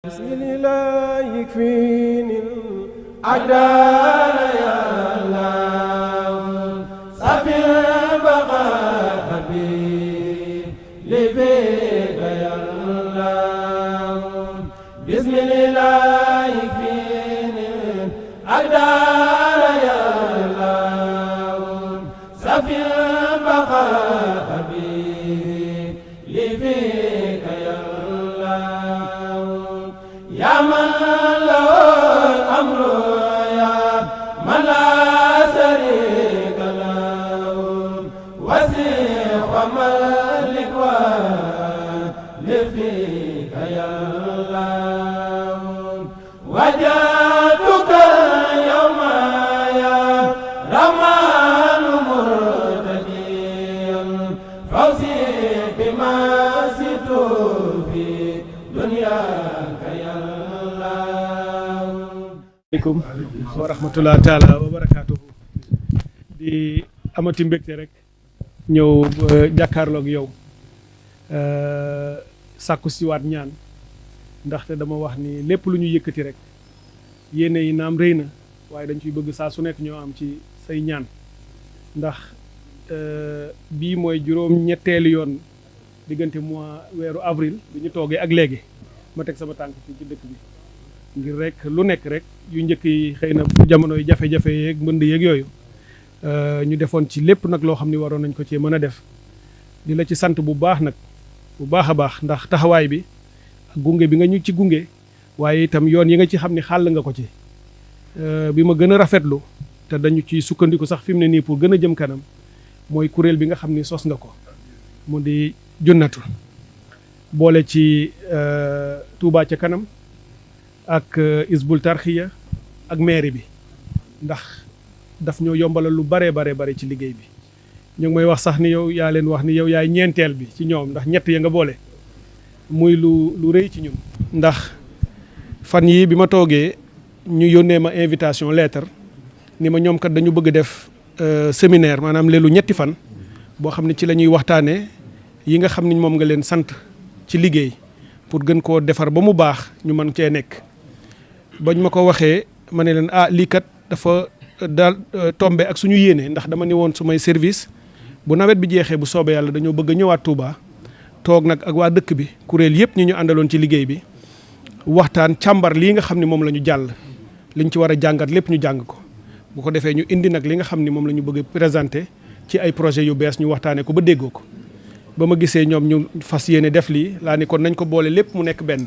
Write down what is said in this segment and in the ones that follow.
bismillah yakfini al-a'daa ya Allah safil baqa bi li fika ya Allah bismillah yakfini al-a'daa ya Allah safil baqa bi li fika ya ya man lahu amru ya man la sharika lahu wasi' wa malik wa lifika ya Allah wajatuka yawma ya rahman murtadiyan fawzi bima situ fi dunya aleykum wa rahmatullah taala wa barakaatuhu di amati mbégte rek ñëw jàkkaarloog yow sàkku siwaat ñaan ndaxte dama wax ni lépp lu ñu yëkkati rek yéene yi naam rëy na waaye dañ ciy bëgg saa su nekk ñoo am ci say ñaan ndax bii mooy juróom-ñetteelu yoon diggante weeru avril bi ñu toogee ak léegi ma teg sama tànk fii ci dëkk bi ngir rek lu nekk rek yu njëkk yi xëy na jamono yu jafe-jafe yeeg mbënd yeeg yooyu ñu defoon ci lépp nag loo xam ni waroon nañ ko cee mën a def di la ci sant bu baax nag bu baax a baax ndax taxawaay bi ak gunge bi nga ñu ci gunge waaye itam yoon yi nga ci xam ni xàll nga ko ci bi ma gën a rafetlu te dañu ci sukkandiku sax fi mu ne nii pour gën a jëm kanam mooy kuréel bi nga xam ni sos nga ko mu di junnatu boole ci Touba ca kanam ak Hizbut Tarqiyyah ak mairie bi ndax daf ñoo yombalal lu bare ci liggéey bi ñu ngi may wax sax ni yow yaa leen wax ni yow yaay ñeenteel bi ci ñoom ndax ñett ya nga boole muy lu rëy ci ñun. ndax fan yii bi ma toogee ñu yónnee ma invitation lettre ni ma ñoom kat dañu bëgg def séminaire maanaam leelu ñetti fan boo xam ne ci la ñuy waxtaanee yi nga xam ni moom nga leen sant ci liggéey pour gën koo defar ba mu baax ñu mën cee nekk. bañ ma ko waxee ma ne leen lii kat dafa daal tombé ak suñu yéene ndax dama ne woon su may service bu nawet bi jeexee bu soobee yàlla dañoo bëgg a ñëwaat Touba toog nag ak waa dëkk bi kuréel yëpp ñu àndaloon ci liggéey bi waxtaan càmbar lii nga xam ne moom la ñu jàll liñ ci war a jàngat lépp ñu jàng ko bu ko defee ñu indi nag li nga xam ne moom la ñu bëgg a présenté ci ay projet yu bees ñu waxtaanee ko ba déggoo ko ba ma gisee ñoom ñu fas yéene def lii laa ni kon nañ ko boole lépp mu nekk benn.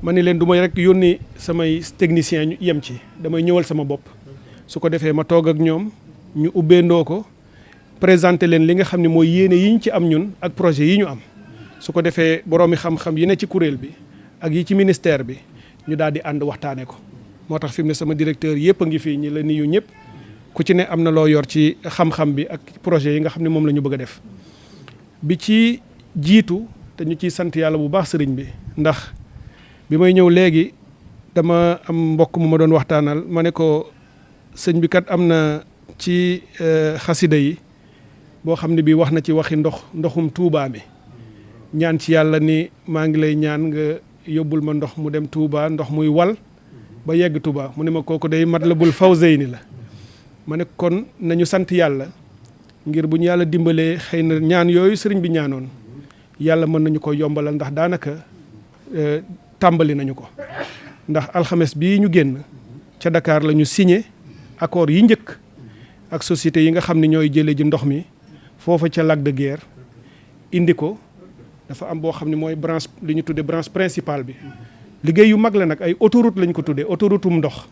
ma ni leen du may rek yónni samay technicien ñu yem ci damay ñëwal sama bopp su ko defee ma toog ak ñoom ñu ubbeendoo ko présenté leen li nga xam ne mooy yéene yi ñu ci am ñun ak projet yi ñu am su ko defee boroomi xam-xam yi ne ci kuréel bi ak yi ci ministère bi ñu daal di ànd waxtaanee ko moo tax fi mu ne sama directeur yëpp a ngi fii ñi la nuyu ñëpp ku ci ne am na loo yor ci xam-xam bi ak projet yi nga xam ne moom la ñu bëgg a def bi ci jiitu te ñu ciy sant yàlla bu baax sëriñ bi ndax bi may ñëw léegi dama am mbokk mu ma doon waxtaanal ma ne ko sëñ bi kat am na ci xasida yi boo xam ne bii wax na ci waxi ndoxum Touba mi ñaan ci yàlla ni maa ngi lay ñaan nga yóbbul ma ndox mu dem Touba ndox muy wal ba yegg Touba mu ne ma kooku day Matlabul Fawzayni la ma ne kon nañu sant yàlla ngir bu ñu yàlla dimbalee xëy na ñaan yooyu sëriñ bi ñaanoon yàlla mën nañu ko yombalal ndax daanaka tàmbali nañu ko ndax alxames bii ñu génn ca Dakar la ñu signé accord yi njëkk ak société yi nga xam ne ñooy jëlee ji ndox mi foofa ca Lac de Guiers indi ko dafa am boo xam ne mooy branche li ñu tuddee branche principale bi liggéey yu mag la nag ay autoroute lañ ko tuddee autoroute ndox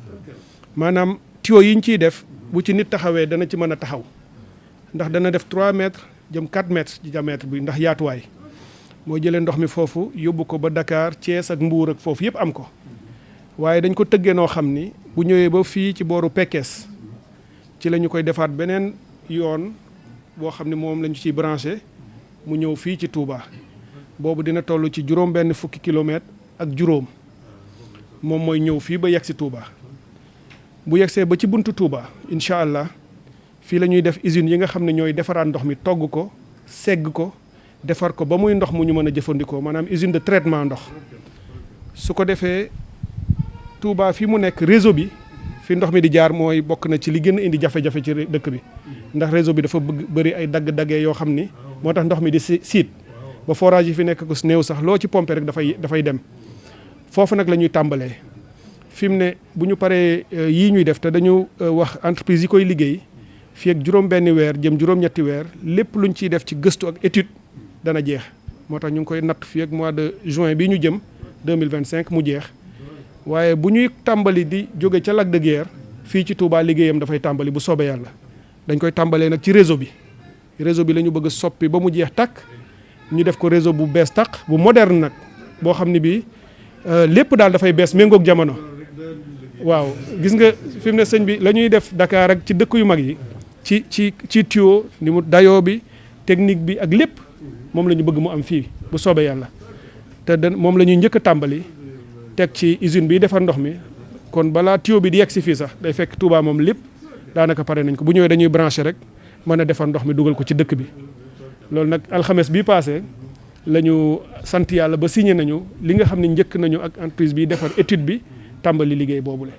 maanaam tuyau yi ñu ciy def bu ci nit taxawee dana ci mën a taxaw ndax dana def 3 mètres jëm 4 mètres ci diamètre bi ndax yaatuwaay moo jëlee ndox mi foofu yóbbu ko ba Dakar Thiès ak Mbour ak foofu yëpp am ko waaye dañ ko tëggee noo xam ni bu ñëwee ba fii ci booru Pekes ci la ñu koy defaat beneen yoon boo xam ne moom la ñu ciy branché mu ñëw fii ci Touba boobu dina toll ci juróom-benn fukki kilomètres ak juróom moom mooy ñëw fii ba yegg si Touba bu yegsee ba ci buntu Touba incha allah fii la ñuy def usines yi nga xam ne ñooy defaraat ndox mi togg ko segg ko defar ko ba muy ndox mu ñu mën a jëfandikoo maanaam usine de traitement ndox su ko defee Touba fi mu nekk réseau bi fi ndox mi di jaar mooy bokk na ci li gën a indi jafe-jafe ci dëkk bi ndax réseau bi dafa bëri ay dagg-daggee yoo xam ni moo tax ndox mi di siit ba forage yi fi nekk ko néew sax loo ci pompé rek dafay dem foofu nag la ñuy tàmbalee fi mu ne bu ñu paree yii ñuy def te dañu wax entreprise yi koy liggéey fii ak juróom-benni weer jëm juróom-ñetti weer lépp luñ ciy def ci gëstu ak étude dana jeex moo tax ñu ngi koy natt fii ak mois de juin bii ñu jëm 2025 mu jeex waaye bu ñuy tàmbali di jóge ca Lac de Guiers fii ci Touba liggéeyam dafay tàmbali bu soobee yàlla dañ koy tàmbalee nag ci réseau bi la ñu bëgg a soppi ba mu jeex tàkk ñu def ko réseau bu bees tàq bu moderne nag boo xam ne bii lépp daal dafay bees méngoog jamono waaw gis nga fi mu ne sëñ bi la ñuy def Dakar ak ci dëkk yu mag yi ci tuyau ni mu dayoo bi technique bi ak lépp moom la ñu bëgg mu am fii bu soobee yàlla te moom la ñuy njëkk a tàmbali teg ci usine bi defar ndox mi kon balaa tuyau bi di yegg si fii sax day fekk Touba moom lépp daanaka pare nañ ko bu ñëwee dañuy branché rek mën a defar ndox mi dugal ko ci dëkk bi loolu nag alxames bii passé la ñu sant yàlla ba signé nañu li nga xam ne njëkk nañu ak entreprise bi defar étude bi tàmbali liggéey boobule.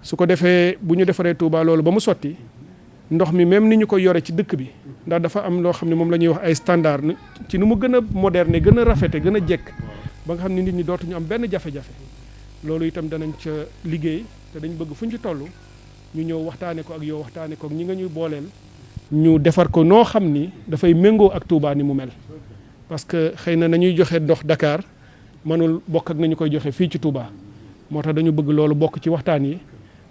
su ko defee bu ñu defaree Touba loolu ba mu sotti ndox mi même ni ñu ko yore ci dëkk bi ndax dafa am loo xam ne moom la ñuy wax ay standard ci nu mu gën a moderne gën a rafete gën a jekk ba nga xam ne nit ñi dootuñu am benn jafe-jafe loolu itam danañ ca liggéey te dañ bëgg fu ñu ci toll ñu ñëw waxtaane ko ak yow waxtaane ko ak ñi nga ñuy booleel ñu defar ko noo xam ni dafay méngoo ak Touba ni mu mel parce que xëy na nañuy joxe ndox Dakar mënul bokk ak nañu koy joxe fii ci Touba moo tax dañu bëgg loolu bokk ci waxtaan yi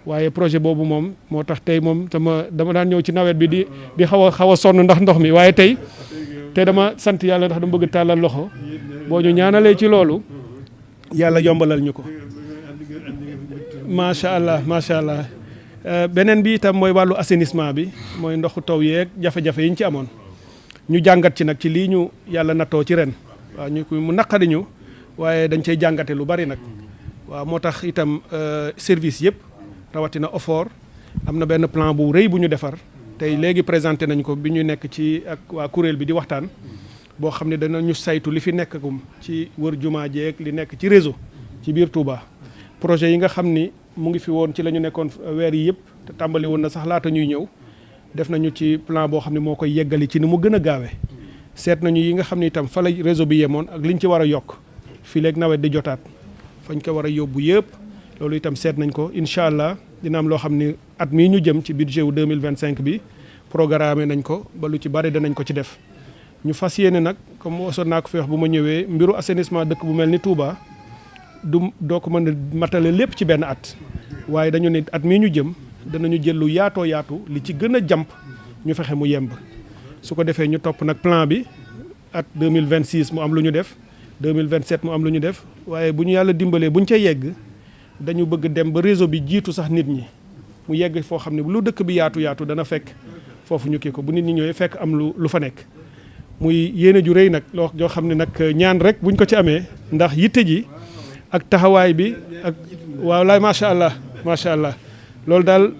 waaye projet boobu moom moo tax tey moom dama daan ñëw ci nawet bi di xaw a sonn ndax ndox mi waaye tey dama sant yàlla ndax dama bëgg tàllal loxo boo ñu ñaanalee ci loolu yàlla yombalal ñu ko macha allah macha allah beneen bi itam mooy wàllu assainissement bi mooy ndoxu taw yeeg jafe-jafe yi ñu ci amoon ñu jàngat ci nag ci lii ñu yàlla nattoo ci ren waaw ñu mu naqari ñu waaye dañ cey jàngate lu bari nag waaw moo tax itam service yëpp rawatina OFOR am na benn plan bu rëy bu ñu defar tey léegi présenté nañ ko bi ñu nekk ci ak waa kuréel bi di waxtaan boo xam ne danañu saytu li fi nekkagum ci wër jumaa jeeg li nekk ci réseau ci biir Touba projet yi nga xam ni mu ngi fi woon ci la ñu nekkoon weer yi yëpp te tàmbali woon na sax laata ñuy ñëw def nañu ci plan boo xam ne moo koy yeggali ci ni mu gën a gaawee seet nañu yi nga xam ne itam fa la réseau bi yemoon ak liñ ci war a yokk fii léegi nawet di jotaat fañ ko war a yóbbu yëpp loolu itam seet nañ ko incha allah dina am loo xam ni at mii ñu jëm ci budget wu 2025 bi programmé nañ ko ba lu ci bari danañ ko ci def ñu fas yéene nag comme wasoon naa ko fi wax bu ma ñëwee mbiru assainissement dëkk bu mel ni Touba doo ko mën a matale lépp ci benn at waaye dañu ne at mii ñu jëm danañu jël lu yaatoo yaatu li ci gën a jàmp ñu fexe mu yemb su ko defee ñu topp nag plan bi at 2026 mu am lu ñu def 2027 mu am lu ñu def waaye bu ñu yàlla dimbalee bu ñu ca yegg dañu bëgg dem ba réseau bi jiitu sax nit ñi mu yegg foo xam ne lu dëkk bi yaatu yaatu dana fekk foofu ñu kii ko bu nit ñi ñëwee fekk am lu fa nekk muy yéene ju rëy nag loo joo xam ne nag ñaan rek buñ ko ci amee ndax yitte ji ak taxawaay bi ak waaw laay macha allah loolu daal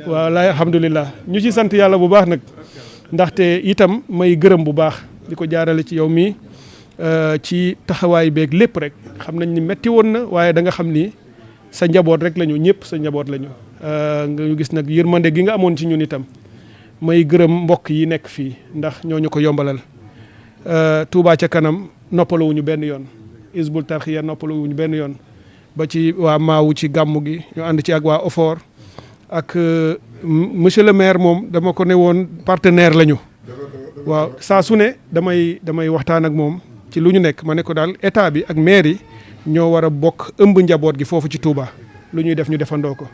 waaw laay alhamdulilah ñu ci sant yàlla bu baax nag ndaxte itam may gërëm bu baax di ko jaarale ci yow mii ci taxawaay beeg lépp rek xam nañ ni metti woon na waaye da nga xam ni sa njaboot rek lañu ñëpp sa njaboot lañu nga gis nag yërmande gi nga amoon ci ñun itam may gërëm mbokk yi nekk fii ndax ñooñu ko yombalal Touba ca kanam noppaluwuñu benn yoon Hizbut Tarqiyyah noppaluwuñu benn yoon ba ci waa Maawu ci gàmmu gi ñu ànd ci ak waa OFOR ak monsieur le maire moom dama ko ne woon partenaire lañu waaw saa su ne damay waxtaan ak moom ci lu ñu nekk ma ne ko daal état bi ak maire yi ñoo war a bokk ëmb njaboot gi foofu ci Touba lu ñuy def ñu defandoo ko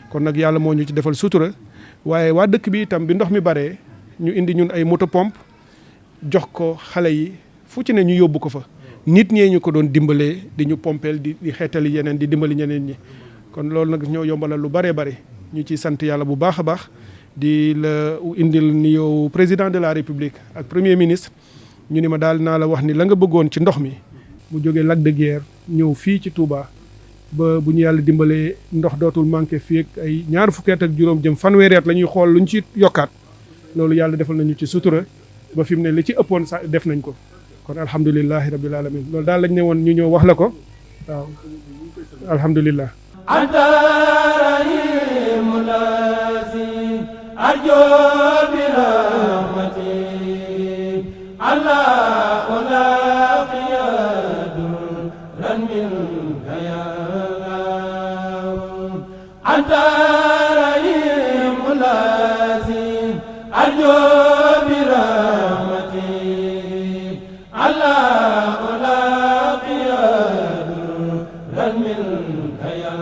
kon nag yàlla moo ñu ci defal sutura waaye waa dëkk bi itam bi ndox mi baree ñu indi ñun ay moto pompe jox ko xale yi fu ci ne ñu yóbbu ko fa nit ñee ñu ko doon dimbalee di ñu pompeel di xeetali yeneen di dimbali ñeneen ñi kon loolu nag ñoo yombalal lu baree bari ñu ciy sant yàlla bu baax a baax di la indil ni yow président de la république ak premier ministre ñu ni ma daal naa la wax ni la nga bëggoon ci ndox mi mu jógee Lac de Guiers ñëw fii ci Touba ba bu ñu yàlla dimbalee ndox dootul manqué fii ak ay ñaar fukki at ak juróom jëm fanweeri at la ñuy xool lu ñu ci yokkaat loolu yàlla defal nañu ci sutura ba fi mu ne li ci ëppoon sax def nañ ko kon alhamdulilahi rabbil alamin loolu daal lañ ne woon ñu ñëw wax la ko waaw alhamdulilah anta rahimu lazi arjo bi rahmati allah ulaqiya durran minka ya allah anta rahimu lazi arjo bi rahmati allah ulaqiya durran minka ya